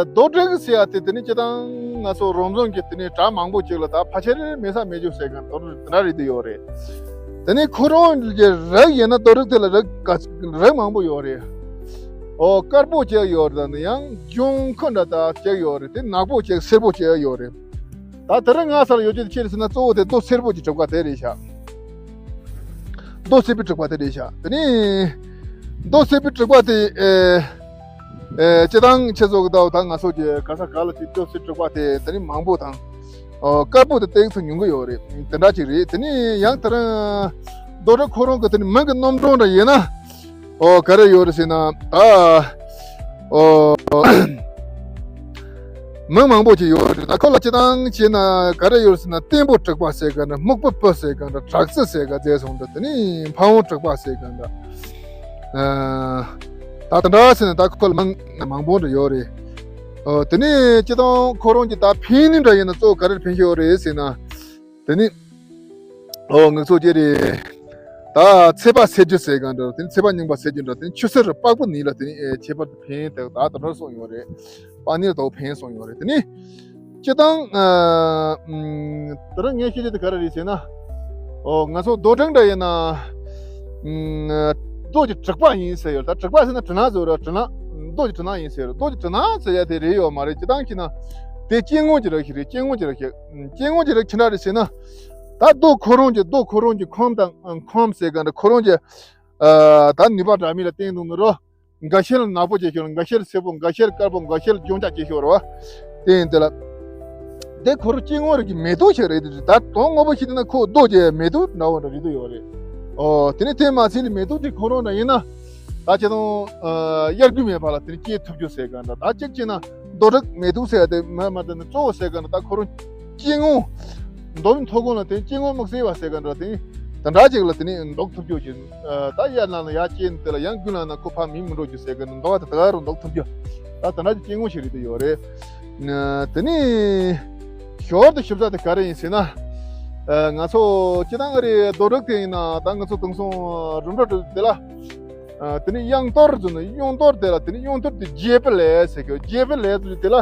རྡོ་དྲེག་ཟེར་ཡ་དེ་དེ་ནི་སྤྱིར་བཏང་ང་ཚོ་རོང་ཟོམ་གྱི་དེ་ནི་བྲག་མང་པོ་ཅིག་ལ་ད་ཕལ་ཆེར་མེད་ས་མེད་རྒྱུ་ཟེར་མཁན་རྡོ་དྲེག་དེ་འདྲ་རེད་དེ་ཡོད་རེད། དེ་ནི་ཁོ་རང་གི་རིགས་ཡིན་ན་རྡོ་དྲེག་དེ་ལ་རིགས་ག་རིགས་མང་པོ་ཡོད་རེད། ཨོ་དཀར་པོ་ཅིག་ཡོད་རེད། ད་ནི་ཡང་ལྗང་ཁུ་འདྲ་ད་ཅིག་ཡོད་རེད། དེ་ནག་པོ་ཅིག་སེར་པོ་ཅིག་ཡོད་རེད། ད་དེ་རིང་ང་ས་ལ་ཡོད་རྒྱུ་དེ་ཅི་རེད་ཟེར་ན། གཙོ་བོ་དེ་རྡོ་སེར་པོ་གྱི་དྲེག་པ་དེ་རེད་ཤག་རྡོ་སེར་པོའི་དྲེག་པ་དེ་རེད་ཤག་དེ་ནི་རྡོ་སེར་པོའི་དྲེག་པ་དེ་ཨེ་ཨེ་སྤྱིར་བཏང་ཆེ་ཚོགས་ཀྱི་ཟླ་བ་ད་ང་ཚོ་གི་ག་ས་ག་ལ་དེ་རྡོ་སེར་དྲེག་པ་དེ་དེ་ནི་མང་པོ་དང་། ཨོ་དཀར་པོ་དེ་ཏོག་ཙམ་ཉུང་གི་ཡོད་རེད། དེ་འདྲ་ཅིག་རེད། དེ་ནི་ཡང་དེ་རིང་རྡོ་དྲེག་ཁོ་རང་གི་དེ་ནི་མིང་གི་རྣམ་གྲངས་འདྲ་ཡིན་ན། ཨོ་ག་རེ་ཡོད་རེད་ཟེར་ན་ད། ཨོ། མིང་མང་པོ་ཅིག་ཡོད་རེད། ད་ཁོ་ལ་སྤྱིར་བཏང་བྱས་ན་ག་རེ་ཡོད་རེད་ཟེར་ན། བརྟན་པོ་དྲེག་པ་ཟེར་ག་འདྲ། སྨུག་པོ་སྤུ་ཟེར་ག་འདྲ། དྲག་རྩལ་ཟེར་ག་རྫས་སོང་འདྲ། དེ་ནི་ཕ་བོང་དྲེག་པ་ཟེར་ག་འདྲ། ཨ་ད་དེ་འདྲ་ཟེར་ནས་ད་ཁོ་ལ་མིང་མང་པོ་འདྲ་ཡོད་རེད། ཨོ་དེ་ནི་སྤྱིར་བཏང་ཁོ་རང་གི་ད་ཕན་ནུས་འདྲ་ཡིན་ན་གཙོ་བོ་ག་རེར་ཕན་གྱི་ཡོད་རེད་ཟེར་ན། དེ་ནི། ཨོ་ངག་ཚོ་ཅེ་རེད། ད་ཚད་པ་སེལ་རྒྱུ་ཟེར་ག་འདྲ། དེ་ནི་ཚད་པ་རྙིང་པ་སེལ་རྒྱུ་འདྲ། དེ་ནི་ཆུ་སེར་པགས་པ་ནད་ལ་དེ་ནི་ཨེ་ཁྱད་པར་དུ་ཕན་ཏེ་ད་དེ་འདྲ་སོང་ཡོད་རེད། པགས་ནད་ལ་དོ་ཕན་སོང་ཡོད་རེད། དེ་ནི་སྤྱིར་བཏང་ཨ་ཨམ་དེ་རིང་ངས་བཤད་རྒྱུ་དེ་ག་རེ་རེད་ཟེར་ན། ཨོ་ང་ཚོ་རྡོ་དྲེག་འདྲ་ཡིན་ན་ཨམ་རྡོ་གི་དྲེག་པ་ཡིན་ཟེར་ཡོད། ད་དྲེག་པ་ཟེར་ན་དྲི་ནག་བཟོ་ར། དྲི་ནག་རྡོ་གི་དྲི་ནག་ཡིན་ཟེར་ཡོད། རྡོ་གི་དྲི་ནག་ཟེར་ཡ་དེ་རེད་ཡོད་མ་རེད། སྤྱིར་བཏང་བྱས་ན་དེ་སྐྱེ་དངོས་ཀྱི་རིགས་ཤིག་རེད། སྐྱེ་དངོས་ཀྱི་རིགས་ཤིག་སྐྱེ་དངོས་ཀྱི་རིགས་ཅི་འདྲ་རེད་ཟེར་ན། ད་རྡོ་ཁོ་རང་གི་རྡོ་ཁོ་རང་གི་ཁམས་དང་ཁམས་ཟེར་ག་འདྲ། ཁོ་རང་གི་ཨ་ད་ནུས་པ་འདྲ་མིན་ལ་བརྟེན་འདུག་ནི་རོ། འགའ་ཤས་ལ་ནག་པོ་སྐྱེ་ཤོར། འགའ་ཤས་ལ་སེར་པོ། འགའ་ཤས་ལ་དཀར་པོ། འགའ་ཤས་ལ་ལྗང་ཆ་སྐྱེ་ཤོར་བ། དེ་ཡིན་དེ་ལ། དེ་ཁོ་རང་སྐྱེ་དངོས་རིགས་ཀྱི་མེ་ཏོག་ཞིག་རེད། དེ་ད་དོན་དངོས་པོ་ཞིག་བལྟས་ན་ཁོ་རྡོ་གི་མེ་ཏོག་འདྲ་བོ་འདྲ་རེད་དུ་ཡོད་རེད། ཨོ་དེ་ནས་དེ་མ་ཚད་ནི་མེ་ཏོག་དེ་ཁོ་རང་འདྲ་ཡིན་ན། ད་ཁྱེད་རང་ཨ་དབྱར་དགུན་མེད་པ་ལ་དེ་ནི་སྐྱེ་ཐུབ་རྒྱུ་ཟེར་ག་འདྲ། ད་གཅིག་བྱས་ན། རྡོ་དྲེག་མེ་ཏོག་ཟེར་ཡ་དེ་མ་མ་དེ་ནི་གཙོ་བོ་ཟེར་ག་འདྲ། ད་ཁོ་རང་སྐྱེ་དངོས་མདོ་དབུས་མཐོ་སྒང་ལ་དེ་སྐྱེ་དངོས་དམིགས་བསལ་བ་ཟེར་ག་འདྲ། དེ་དེ་འདྲ་ཅིག་ལ་དེ་ནི་འདོགས་ཐུབ་རྒྱུ་ཞིག་ད་དབྱར་ལ་ན་ཡར་སྐྱེས་ནས་དེ་ལ་ཡང་དགུན་ལ་ན་ཁོ་ཕར་མིན་མི་འགྲོ་རྒྱུ་ཟེར་ག་འདྲ། འདོགས་པ་དེ་ད་ག་རུ་འདོགས་ཐུབ་རྒྱུ། ད་དེ་འདྲ་ཅིག་སྐྱེ་དངོས་ཞིག་རེད་དུ་ཡོད་རེད། དེ་ནི་ཞོར་དུ་ཞིབ་ཚགས་དེ་ག་རེ་ཡིན་ཟེར་ན། ང་ཚོ་སྤྱིར་བཏང་ཨ་རི་རྡོ་དྲེག་དེ་ཡིན་ན་ད་ང་ཚོ་དེང་སང་རི་འབྲོག་དེ་ལ། ཨ་དེ་ནི་གཡང་གཏོར་ཟེར་ནས་གཡང་གཏོར་དེ་ལ་དེ་ནི་གཡང་གཏོར་དེ་རྒྱས་པ་ལས་ཟེར་གི། རྒྱས་པ་ལས་ཟེར་དེ་ལ།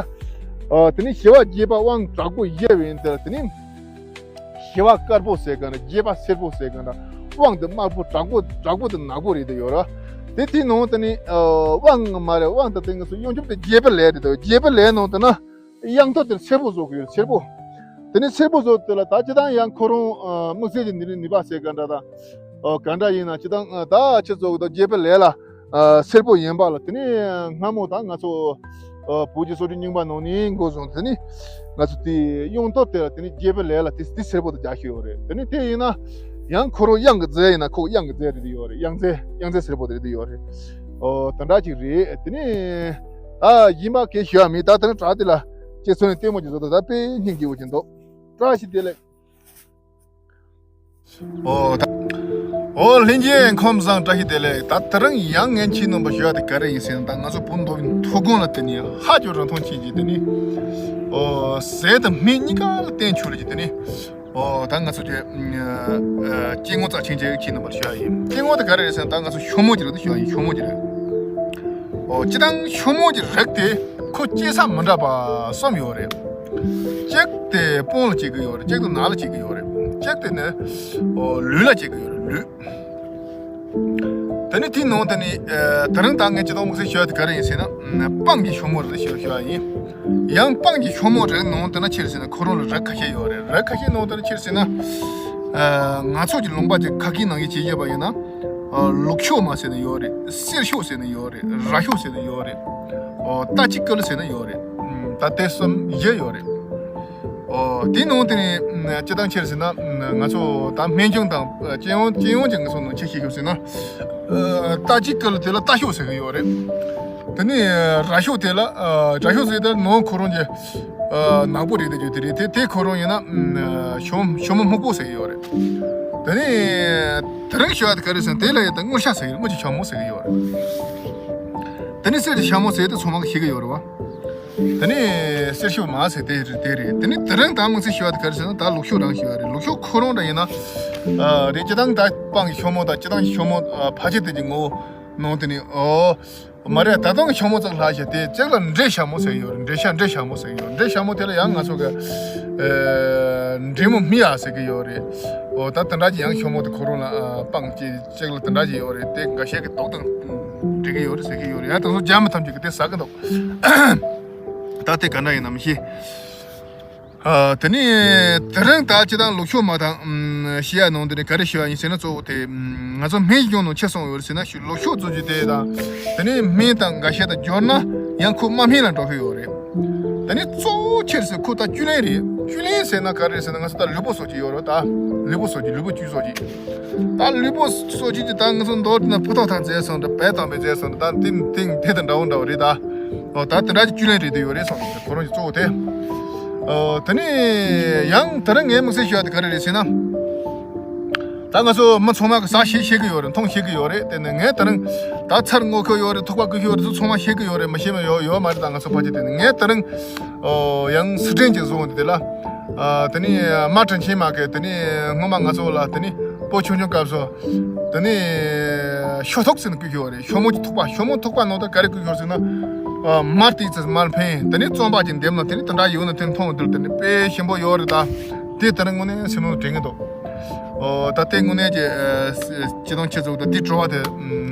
ཨ་དེ་ནི་བྱེ་བ་རྒྱས་པ་དབང་དྲག་པོ་བཞི་ཡོད་ཡིན། དེ་ལ་དེ་ནི་བྱེ་བ་དཀར་པོ་ཟེར་ག་འདྲ། རྒྱས་པ་སེར་པོ་ཟེར་ག་འདྲ། དབང་དེ་དམར་པོ་དྲག་པོ་དྲག་པོ་དེ་ནག་པོ་རེད་དེ་ཡོད་ར། དེ་དེའི་ནང་དེ་ནི་ཨ་དབང་མ་རེད། དབང་དེ་དེ་ང་ཚོ་གཡང་ཆུབ་དེ་རྒྱས་པ་ལས་རེད་དེ། རྒྱས་པ་ལས་ནང་དེ་ན། གཡང་གཏོར་དེ་སེར་པོ་བཟོ་གི་ཡོད། སེར་པོ། དེ་ནས་སེར་པོ་བཟོ་དེ་ལ་ད་སྤྱིར་བཏང་ཡང་ཁོ་རང་ཨ་དམིགས་བསལ་གྱི་ནི་ནུས་པ་ཟེར་ག་འདྲ་དང་། ཨ་ག་འདྲ་ཡིན་ན་སྤྱིར་བཏང་ཨ་ད་ཆེ་ཚོགས་དང་རྒྱས་པ་ལས་ལ་ཨ་སེར་པོ་ཡིན་པ་ལ། དེ་ནས་སྔ་མོ་ད་ང་ཚོ་ཨ་བོད་ཀྱི་སྲོལ་རྒྱུན་རྙིང་པ་ནང་ནས་འགོ་བཟུང་དེ་ནས་ང་ཚོ་དེ་གཡང་གཏོར་དེ་ལ་དེ་ནས་རྒྱས་པ་ལས་ལ་དེ་དེ་སེར་པོ་དུ་རྒྱག་ཤེས་ཡོད་རེད། དེ་ནས་དེ་ཡིན་ན་ ཡང་ཁོ་རང་གཡང་གི་རྫས་ཡིན་ན་ཁོ་གཡང་གི་རྫས་རེད་ཡོད་རེད། གཡང་རྫས་གཡང་རྫས་སེར་པོ་དེ་རེད་ཡོད་རེད། ཨོ་ད་འདྲ་ཅིག་རེད། དེ་ནས་ད་ཡིན་པ་གས་ཞུ་ཡ་མེད། ད་དེ་ནས་བྲག་དེ་ལ་ཅིག་ཚོ་ནས་ལྟད་མོ་ཅིག་བཟོ་ད། ད་དཔེ་སྙིང་རྗེ་བོ་ཅིག་འདུག་བཀྲ་ཤིས་བདེ་ལེགས། ཨོ་ད། ཨོ་ལྷན་རྒྱས་ཁམས་བཟང་བཀྲ་ཤིས་བདེ་ལེགས། ད་དེ་རིང་ཡང་ངས་ཁྱེད་རྣམ་པ་ཞུ་ཡ་དེ་ག་རེ་ཡིན་ཟེར་ན། ད་ང་ཚོ་བོད་མདོ་དབུས་མཐོ་སྒང་ལ་དེ་ནས་ཧ་ཅང་རིན་ཐང་ཆེ་གི་དེ་ནས། ཨོ་ཟས་དང་སྨན་གཉིས་ཀ་ལ་བརྟེན་ཆོག་ལ་གི་དེ་ནས། ཨོ་ད་ང་ཚོ་གི་སྐྱེ་དངོས་རྩ་ཆེན་ཅིག་ཁྱེད་རྣམ་པར་ཞུ་ཡ་ཡིན། སྐྱེ་དངོས་དེ་ག་རེ་རེད་ཟེར་ན། ད་ང་ཚོ་ཤོ་མོ་གི་རིགས་དེ་ཞུ་ཡ་ཡིན། ཤོ་མོ་གི་རིགས། ཨོ་སྤྱིར་བཏང་ཤོ་མོ་གི་རིགས་དེ་ཁོ་སྐྱེ་ས་མི་འདྲ་བ་གསུམ་ཡོད་རེད། གཅིག་དེ་སྤང་ལ་སྐྱེ་གི་ཡོད་རེད། གཅིག་དེ་ནགས་ལ་སྐྱེ་གི་ཡོད་རེད། གཅིག་དེ་ནི་ཨོ་ལུད་ལ་སྐྱེ་གི་ཡོད་རེད། ལུད། དེ་ནི་དེའི་ནང་དེ་ནི་ཨ་དེ་རིང་ད་ངས་སྤྱིར་བཏང་དམིགས་བསལ་ཞུ་ཡ་དེ་ག་རེ་ཡིན་ཟེར་ན། ཨ་སྤང་གི་ཤོ་མོ་རེད་ཞུ་ཞུ་བ་ཡིན། ཡང་སྤང་གི་ཤོ་མོ་རེད་ནང་དེ་ན་ཆི་རེད་ཟེར་ན། ཁོ་རང་ལ་རིགས་ཁ་ཤས་ཡོད་རེད། རིགས་ཁ་ཤས་ནང་དེ་ན་ཆི་རེད་ཟེར་ན། ཨ་ང་ཚོ་གི་ལུང་པ་གི་ཁ་སྐད་ནང་གི་བྱས་བྱས་པ་ཡིན་ན། ཨ་ལུག་ཤོ་མ་ཟེར་ནི་ཡོད་རེད། གསེར་ཤོ་ཟེར་ནི་ཡོད་རེད། ར་ཤོ་ཟེར་ནི་ཡོད་རེད། ཨོ་རྟ་ཅི་ཀལ་ཟེར་ནི་ཡོད་རེད། ཨ་ད་དེ་གསུམ་བཞི་ཡོད་རེད། ཨོ་དེའི་ནང་དེ་ནི་ཨ་སྤྱིར་བཏང་ཆི་རེད་ཟེར་ན། ཨ་ང་ཚོ་ད་སྨན་ལྗོངས་དང་ཨ་སྤྱི་ཡོངས་སྤྱི་ཡོངས་ཀྱི་ང་ཚོ་ནང་ཆི་ཤེས་ཡོད་ཟེར་ན། ཨ་རྟ་ཅི་ཀལ་དེ་ལ་རྟ་ཤོ་ཟེར་གི་ཡོད་རེད། དེ་ནས་ར་ཤོ་དེ་ལ་ཨ་ར་ཤོ་ཟེར་དེ་ནང་ཁོ་རང་གི་ཨ་ནག་པོ་རེད་དེ་རྒྱུ་དེ་རེད། དེ་དེ་ཁོ་རང་ཡིན་ན་ཨ་ཤོ་ཤོ་མོ་སྨུག་པོ་ཟེར་གི་ཡོད་རེད། དེ་ནས་དེ་རིང་ཞུ་བ་དེ་ག་རེ་ཟེར་ན། དེ་ལ་ཡོད་དེ་དངུལ་ཤ་ཟེར་གི་རེད། དངུལ་གྱི་ཤ་མོ་ཟེར་གི་ཡོད་རེད། དེ་ནས་གསེར་གྱི་ཤ་མོ་ཟེར་དེ་ཚང་མ་གིས་ཤེས་གི་ཡོད་རེད་བ། དེ་ནས་གསེར་ཤོ་མ་ཟེར་དེ་རེད། དེ་རེད། དེ་ནས་དེ་རིང་ད་དམིགས་བསལ་ཞུ་བ་དེ་ག་རེ་ཟེར་ན། ད་ལུག་ཤོ་རང་ཞུ་བ་རེད། ལུག་ཤོ་ཁོ་རང་འདྲ་ཡིན་ན། ཨ་རེད། སྤྱིར་བཏང་ད་སྤང་གི་ཤོ་མོ་དང་སྤྱིར་བཏང་ཤོ་མོ་ཨ་ཕལ་ཆེར་དེ་གི་ངོ་བོ་ནང་དེ་ནི་ཨོ་མ་རེད། ད་དུང་ཤོ་མོ་ཙག་ལྷག་ཤ་དེ་གཅིག་ལ་འབྲས་ཤ་མོ་ཟེར་གི་ཡོད་རེད། འབྲས་ཤ་འབྲས་ཤ་མོ་ཟེར་གི་ཡོད་རེད། འབྲས་ཤ་མོ་དེ་ལ་ཡང་ང་ཚོ་གི་ཨ་འབྲས་མོ་སྨི་ཡག་ཟེར་གི་ཡོད་རེད། ཨོ་ད་དེ་འདྲ་ཅིག་ཡང་ཤོ་མོ་དེ་ཁོ་རང་ལ་ཨ་སྤང་ཅིག་གཅིག་ལ་དེ་འདྲ་ཅིག་ཡོད་རེད། དེ་འགའ་ཤས་ཀྱིས་དོགས་དང་འགྲིག་གི་ཡོད་རེད་ཟེར་གི་ཡོད་རེད། ཡང་དེ་ཚོ་རྒྱ་མི་ཐམས་ཅད་ཀྱིས་དེ་ཟ་གི་འདུག་ད་དེ་ག་འདྲ་ཡིན་ནམ་ཤེས། ཨ་དེ་ནས་དེ་རིང་ད་སྤྱིར་བཏང་ལུག་ཤོ་མ་དང་ཨམ་ཤི་ཡ་ནང་དེ་ནས་ག་རེ་ཤི་བ་ཡིན་ཟེར་ན། གཙོ་བོ་དེ་ཨམ་ང་ཚོ་སྨན་གཞུང་ནང་ཆི་གསུངས་ཡོད་རེད་ཟེར་ན། ཤི་ལུག་ཤོ་བཙོ་རྒྱུ་དེ་དང་། དེ་ནས་སྨན་དང་འགའ་ཤས་དང་སྦྱོར་ན་ཡང་ཁོ་དམའ་སྨན་ལ་འགྲོ་གི་ཡོད་རེད། དེ་ནས་གཙོ་བོ་ཆི་རེད་ཟེར། ཁོ་ད་བཅུད་ལེན་རེད། བཅུད་ལེན་ཟེར་ན་ག་རེ་རེད་ཟེར་ན། ང་ཚོ་ད་ལུས་པོ་གསོ་རྒྱུ་ཡོད་རེད། ད་ལུས་པོ་གསོ་རྒྱུ། ལུས་པོ་བཅུད་གསོ་རྒྱུ། ད་ལུས་པོ་གསོ་རྒྱུ་དེ་ད་ང་ཚོ་མདོར་བསྡུ་ན་ཕུ་ཐག་དང་རྫས་སོང་འདྲ། བལ་དང་བའི་རྫས་སོང་འདྲ། ད་དེ་དེ་དེ་དང་འདྲ་བོ་འདྲ་བོ་རེད་ད། ཨོ་ད་དེ་འདྲ་ཅིག་བཅུད་ལེན་རེད་དེ་ཡོད་རེད་གསུངས། ཁོ་རང་གི་གཙོ་བོ་དེ། ཨོ་དེ་ནས་ཡང་དེ་རིང་ངས་དམིགས་བསལ་ཞུ་ཡ་དེ་ག་རེ་རེད་ཟེར་ན། ད་ང་ཚོ་མི་ཚང་མ་གིས་ཟ་ཤེས་ཤེས་ཀྱི་ཡོད་རེད། འཐུང་ཤེས་ཀྱི་ཡོད་རེད། དེ་ནས་ངས་དེ་རིང་ད་ཚར་རྔོ་གི་ཡོད་རེད། ཐུག་པ་བསྐོལ་གི་ཡོད་རེད། ཚོ་ཚང་མ་ཤེས་ཀྱི་ཡོད་རེད། མི་ཤེས་མི་ཡོད་ཡོད་མ་རེད། ད་ང་ཚོ་ཕལ་ཆེར། དེ་ནས་ངས་དེ་རིང་ཨོ་ཡང་སི་ཀྲིན་ཅིག་བཟོས་འདི་དེ་ལ། ཨ་དེ་ནས་མ་དྲིན་ཆེན་མ་གིས་དེ་ནས་སྔོན་མ་ང་ཚོ་ལ་དེ་ནས་སྤོ་ཆུང་ཆུང་སྐབས་སུ་དེ་ནས་ཤོ་ཐུག་ཟེར་ནས་བསྐོལ་གྱི་ཡོད་རེད། ཤོ་མོ་གི་ཐུག་པ། ཤོ་མོ་ཐུག་པ་ནང་དུ་ག་རེ་བསྐོལ་གྱི་ཡོད་ཟེར་ན། ཨ་མར་ཏོག་ཙམ་མར་ཕན། དེ་ནས་རྩམ་པ་ཅིག་འདེབས་ན་དེ་ནས་དེ་འདྲ་ཡོད་ན་དེ་འཐུང་འདུག་དེ་ནས་དཔེ་ཞིམ་པོ་ཡོད་རེད་ད། དེ་དེ་རིང་དངོས་གནས་སེམས་ནང་དྲན་གྱི་འདུག་ཨོ་ད་དེ་དངོས་གནས་ཀྱི་ཨ་སྤྱིར་བཏང་ཁྱེད་ཚོ་ད་དེ་དྲི་བ་དེ་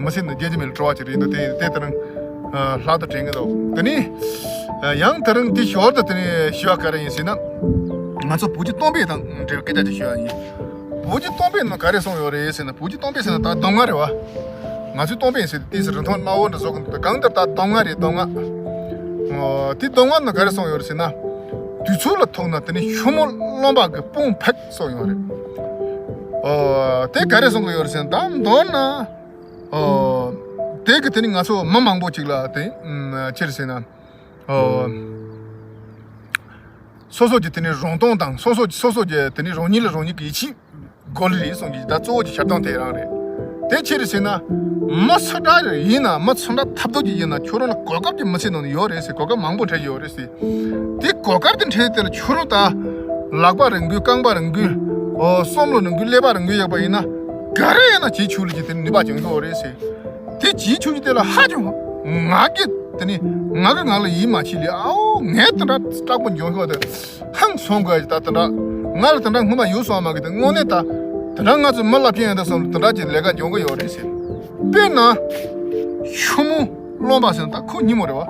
མི་སེམས་ནང་རྒྱལ་གྱི་མེད་ལ་དྲི་བ་ཅིག་རེད་འདུག་དེ་དེ་དེ་རིང་ཨ་ལྷག་ཏུ་དྲན་གྱི་འདུག་དེ་ནས་ཨ་ཡང་དེ་རིང་དེ་ཞོར་དུ་དེ་ནས་ཞུ་བ་ག་རེ་ཡིན་ཟེར་ན། ང་ཚོ་བོད་ཀྱི་གཏམ་དཔེ་དང་འབྲེལ་བའི་སྐད་ཆ་ཅིག་ཞུ་བ་ཡིན། བོད་ཀྱི་གཏམ་དཔེ་ནང་ག་རེ་གསུངས་ཡོད་རེད་ཟེར་ན། བོད་ཀྱི་གཏམ་དཔེ་ཟེར་ན་ད་གདམས་ངག་རེད་བ། ང་ཚོའི་གཏམ་དཔེ་ཟེར་དུས་ཏོག་ཙམ་རིན་ཐང་དམའ་བོ་འདྲ་བཟོ་གི་འདུག་གང་ལྟར་ད་གདམས་ངག་རེད། གདམས་ངག་ཨོ་དེ་གདམས་ངག་ནང་ག་རེ་གསུངས་ཡོད་རེད་ཟེར་ན། དུས་ཚོད་ལ་ཐུག་ན་དེ་ནི་ཤོ་མོ་རློན་པ་གི་དཔུང་འཕེག་གསུངས་ཡོད་རེད། ཨོ་དེ་ག་རེ་གསུང་གི་ཡོད་རེད་ཟེར་ན། ད་མདོར་ན་ཨོ་དེ་གི་དེ་ནི་ང་ཚོ་མི་མང་པོ་ཅིག་ལ་དེ་ཨམ་ཅི་རེད་ཟེར་ན། ཨོ། སོ་སོ་གྱི་དེ་ནི་རང་སྟོང་དང་། སོ་སོ་སོ་སོ་གྱི་དེ་ནི་རང་ཉིད་ལ་རང་ཉིད་ཀྱི་ཡིད་ཆེས་དགོས་ལེ་རེད་གསུངས་ཀྱི། ད་གཙོ་བོ་གྱི་ཞབས་བརྟན་དེ་རང་རེད། དེ་ཅི་རེད་ཟེར་ན། མི་སུ་འདྲ་ཡིན་ན། མི་སུ་འདྲ་ཐབས་སྡུག་ཅིག་ཡིན་ན་ཁྱོད་རང་ལ་གོ་སྐབས་ཀྱི་མི་ཚེ་ནང་ནས་ཡོད་རེད་ཟེར། གོ་སྐབས་མང་པོ་འཕྲད་ཀྱི་ཡོད་རེད་ཟེར། དེ་གོ་སྐབས་དེ་འཕྲད་དེ་ལ་ཁྱོད་རང་ད་ལག་པ་རིང་པོ། རྐང་པ་རིང་པོ། ཨོ་བསམ་བློ་རིང་པོ། ཀླད་པ་རིང་པོ་ཡོད་པ་ཡིན་ན། ག་རེ་ཡིན་ན་བྱེད་ཆོག་ལེ་གི་དེ་ནུས་པ་སྦྱོང་གི་ཡོད་རེད་ཟེར། དེ་བྱེད་ཆོག་གི་དེ་ལ་ཧ་ཅང་ང་གི་དེ་ནི་ང་གི་ངག་ལ་ཡིད་མ་ཆེས་ལེ། ཨའོ་ངས་དེ་འདྲ་སྐྲག་པོ་འཇོག་ཤོག་དེ་ཧང་སང་དགོས་ཀྱི། ད་དེ་འདྲ་ང་ལ་དེ་འདྲ་སྔོན་མ་ཡོད་སོང་མ་གི། དེ་དངོས་གནས་ད་དེ་འདྲ་ང་ཚོ་མི་རླབས་ཆེན་ཡོད་དེ་སོང་དེ་འདྲ་གྱི་ལས་ཀ་འཇོག་གི་ཡོད་རེད་ཟེར། དཔེར་ན་ཤོ་མོ་རློན་པ་ཟེར་ན་ད་ཁོ་སྙི་མོ་རེད་བ།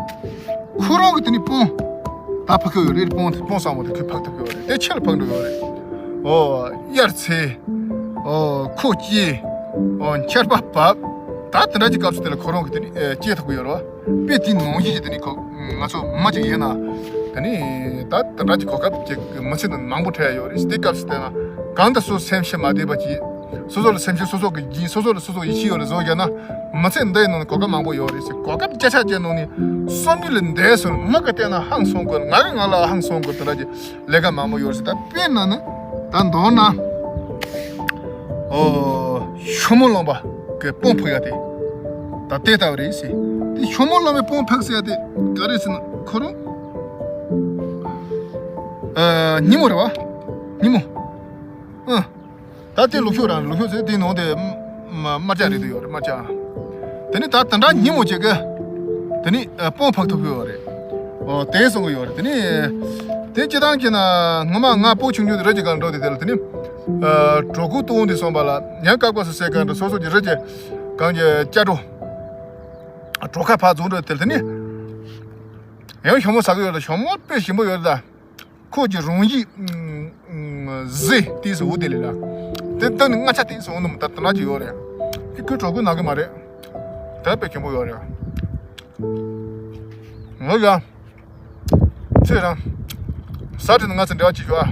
ཁོ་རང་གི་དེ་ནི་དཔུང་ད་ཕ་ཁ་ཡོད་རེད། དཔུང་དེ་དཔུང་སྲབ་མོ་དེ་ཁོས་འཕག་ཐུབ་ཀྱི་ཡོད་རེད། དེ་ཆེ་ལ་འཕག་འགྲོ་ཡོད་རེད། ཨོ་དབྱར་ཚེས། ཨོ་ཁོ་སྐྱེས། ཨོ་ཆར་པ་བབས། ད་དེ་འདྲ་གྱི་སྐབས་སུ་དེ་ལ་ཁོ་རང་གི་དེ་ནི་ཨེ་སྐྱེས་ཐུབ་ཀྱི་ཡོད་རེད་བ། དཔེ་དེ་ནང་བཞིན་གྱི་དེ་ནི་ཁོ་ང་ཚོ་མི་གཅིག་ཡིན་ན་དེ་ནི་ད་དེ་འདྲ་གྱི་གོ་སྐབས་ཀྱི་མི་ཚེ་ནང་མང་པོ་འཕྲད་ཡ་ཡོད་རེད། དེ་སྐབས་སུ་བལྟས་ན་གང་ལྟར་སོ་སེམས་ཤི་མ་བདེ་བ་གྱིས། སོ་སོ་ལ་སེམས་ཤུགས། སོ་སོ་གི་སྦྱིན། སོ་སོ་ལ་སོ་སོ་ཡིད་ཆེས་ཡོད་ལ་བཟོ་བརྒྱབ་ན། མི་ཚེ་འདིའི་ནང་ནས་གོ་སྐབས་མང་པོ་ཡོད་རེད་ཟེར། གོ་སྐབས་བརྒྱ་ཆ་བརྒྱའི་ནང་ནས་བསམ་ཡུལ་ལས་འདས་སོང་། ང་གིས་བལྟས་ན་ཧང་སང་དགོས། ང་གིས་ང་ལ་ཧང་སང་དགོས། དེ་འདྲ་གི་ལས་ཀ་མང་པོ་ཡོད་རེད་ཟེར། ད་དཔེར་ན་ནི། ད་མདོར་ན། ཨོ། ཤོ་མོ་རློན་པ་གི་སྤོས་ཕུག་ཡ་དེ། ད་དེ་ལྟ་བུ་རེད་ཟེར། དེ་ཤོ་མོ་རློན་པའི་སྤོས་ཕུག་ཟེར་ཡ་དེ་ག་རེ་ཟེར་ན། ཁོ་རང་། ཨ། སྙི་མོ་རེད་བ། སྙི་མོ། ཨ། ད་དེ་ལུག་ཤོག་རང་། ལུག་ཤོག་ཟེར་དེ་ནང་དེ་མ་དམར་ཆ་རེད་དུ་ཡོད་རེད། དམར་ཆ། དེ་ནི་ད་དེ་འདྲ་སྙི་མོ་བྱེད་གི། དེ་ནི་ཨ། སྤོས་ཕུག་ཐུབ་ཀྱི་ཡོད་རེད། ཨོ། དེ་གསུང་གི་ཡོད་རེད། དེ་ནི་དེ་སྤྱི་བཏང་གི་ན། ངོ་མ་ང་སྤོ་ཆུང་ཆུང་དེ་རི་གི་སྒང་འགྲོ་དེ། དེ་ལ་དེ་ནི་ཨ། གྲོ་ཁུག་སྟོང་དེ་སོང་བ་ལ། ཡང་ཀ་ཀོ་སི་ཟེར་ག་འགྲོ། སོ་སོ་གི་རི་གི་སྒང་གི་སྐྱ་གྲོ། གྲོ་ཁ་ཕར་བཙོང་འགྲོ་དེ། དེ་ནི་ཡང་ཞྭ་མོ་ཟ་གི་ཡོད་ལ། ཞྭ་མོ་དཔེ་ཞིམ་པོ་ཡོད་ལ། ཁོ་གི་རང་བཞིན་ཟས་དེ་ཟེར་འོ་དེ་ལས་ལ། དེ་ལྟ་ནི་ང་ཆ་དེ་ཟེར་འོ་ནི་ད་དེ་ན་གི་ཡོད་རེད། དེ་ཁོས་གྲོ་ཁུག་ན་གི་མ་རེད། ད་དཔེ་ཞིམ་པོ་ཡོད་རེད། ངོ་ཡ། ཚེ་རང་ཟ་དྲི་ནི་ང་ཚོ་འབྲེལ་བ་བྱེད་ཤོག་ཨ།